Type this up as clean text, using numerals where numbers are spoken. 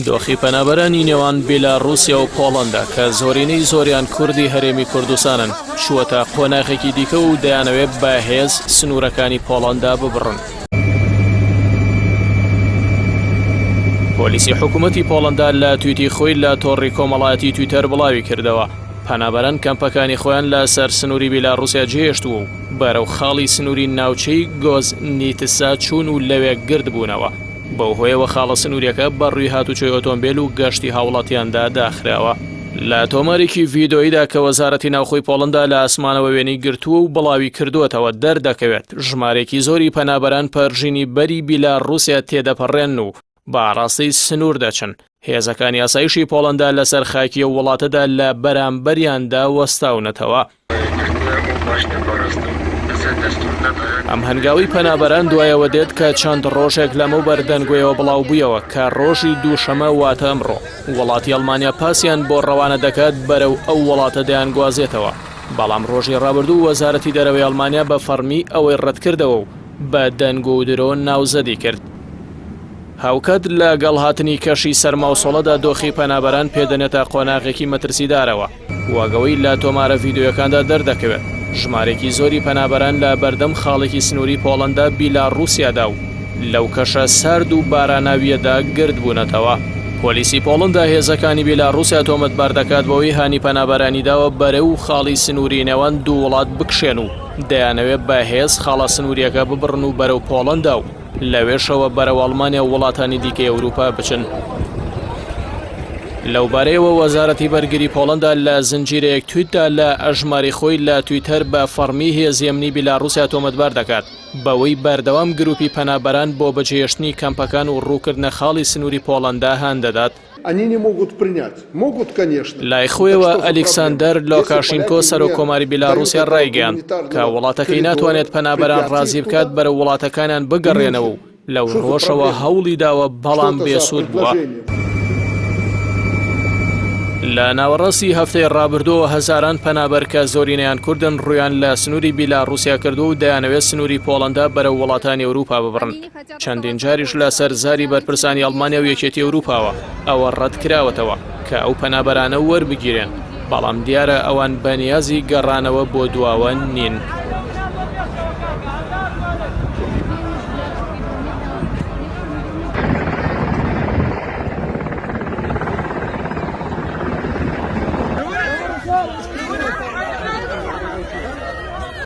دۆخی پەنابەرانی نێوان بیلاڕووسیا و پۆڵەندا کە زۆرینەی زۆریان کوردی هەرێمی کوردستانن، چووەتە قۆناغێکی دیکە و دەیانەوێت بە هێز سنوورەکانی پۆڵەندا ببڕن. پۆلیسی حکوومەتی پۆڵەندا لە تویتی خۆی لە تۆڕی کۆمەڵایەتی تویتەر بڵاوی کردەوە، پەنابەران کەمپەکانی خۆیان لە سەر سنووری بیلاڕووسیا جێهێشتووە و بەرەو خاڵی سنووری ناوچەی گۆزنیتسا چوون و لەوێ گردبوونەوە. بەو هۆیەوە خاڵە سنووریەکە بە ڕووی هاتوچۆی ئۆتۆمبێل و گەشتی هاوڵاتیاندا داخراوە. لە تۆمارێکی ڤیدۆییدا کە وەزارەتی ناوخۆی پۆڵندا لە ئاسمانەوە وێنەی گرتووە و بڵاوی کردووەتەوە دەردەکەوێت ژمارەیەکی زۆری پەنابەران پەرژینی بەری بیلاڕووسیا تێدەپەڕێنن و بە ئاڕاستەی سنوور دەچن، هێزەکانی ئاسایشی پۆڵەندا لەسەر خاکی ئەو وڵاتەدا لە بەرامبەریاندا وەستاونەتەوە. ئەم هەنگاوەی پەنابەران دوایەوە دێت کە چەند ڕۆژێک لەمەوبەر دەنگۆیەوە بڵاوبوویەوە کە ڕۆژی دووشەمە واتە ئەمڕۆ وڵاتی ئەڵمانیا پاسیان بۆ ڕەوانە دەکات بەرەو ئەو وڵاتە دەیانگوازێتەوە بەڵام ڕۆژی ڕابردوو وەزارەتی دەرەوەی ئەڵمانیا بە فەڕمی ئەوەی ڕەتکردەوە و بە دەنگۆ و درۆ ناوزەدی کرد. هاوکات لەگەڵ هاتنی کەشی سەرما و سۆڵەدا دۆخی پەنابەران پێدەنێتە قۆناغێکی مەترسیدارەوە، وەک ئەوەی لە تۆمارە ڤیدیۆیەکاندا دەردەکەوێت، ژمارەیەکی زۆری پەنابەران لە بەردەم خاڵێکی سنووری پۆڵەندا بیلاڕووسیادا و لەو کەشە سارد و باراناوییەدا گردبوونەتەوە. پۆلیسی پۆڵەندا هێزەکانی بیلاڕووسیا تۆمەتبار دەکات بەوەی هانی پەنابەرانی داوە بەرەو خاڵی سنووری نێوان دوو وڵات بکشێن و دەیانەوێت بە هێز خاڵە سنوورییەکە ببڕن و بەرەو پۆڵەندا و لەوێشەوە بەرەو ئەڵمانیا و وڵاتانی دیکەی ئەوروپا بچن. لەوبارەیەوە وەزارەتی بەرگری پۆڵەندا لە زنجیرەیەک تویتدا لە ئەژماری خۆی لە تویتەر بە فەڕمی هێزی ئەمنی بیلاڕوسیا تۆمەتبار دەکات بەوەی بەردەوام گروپی پەنابەران بۆ بەجێهێشتنی کەمپەکان و ڕووکردنە خاڵی سنووری پۆڵەندا هان دەدات. لای خۆیەوە ئەلیکساندەر لۆکاشینکۆ سەرۆک کۆماری بیلاڕوسیا ڕایگەیاند کە وڵاتەکەی ناتوانێت پەنابەران ڕازی بکات بەرەو وڵاتەکانیان بگەڕێنەوە و لەو ڕووەشەوە هەوڵی داوە بەڵام بێسوود بووە. لە ناوەڕاستی هەفتەی ڕابردووەوە هەزاران پەنابەر کە زۆرینەیان کوردن ڕوویان لە سنووری بیلاڕوسیا کردووە و دەیانەوێت سنووری پۆڵەندا بەرەو وڵاتانی ئەوروپا ببڕن. چەندین جاریش لەسەر زاری بەرپرسانی ئەڵمانیا و یەکێتی ئەوروپاوە ئەوە ڕەتکراوەتەوە کە ئەو پەنابەرانە وەربگیرێن، بەڵام دیارە ئەوان بەنیازی گەڕانەوە بۆ دواوە نین.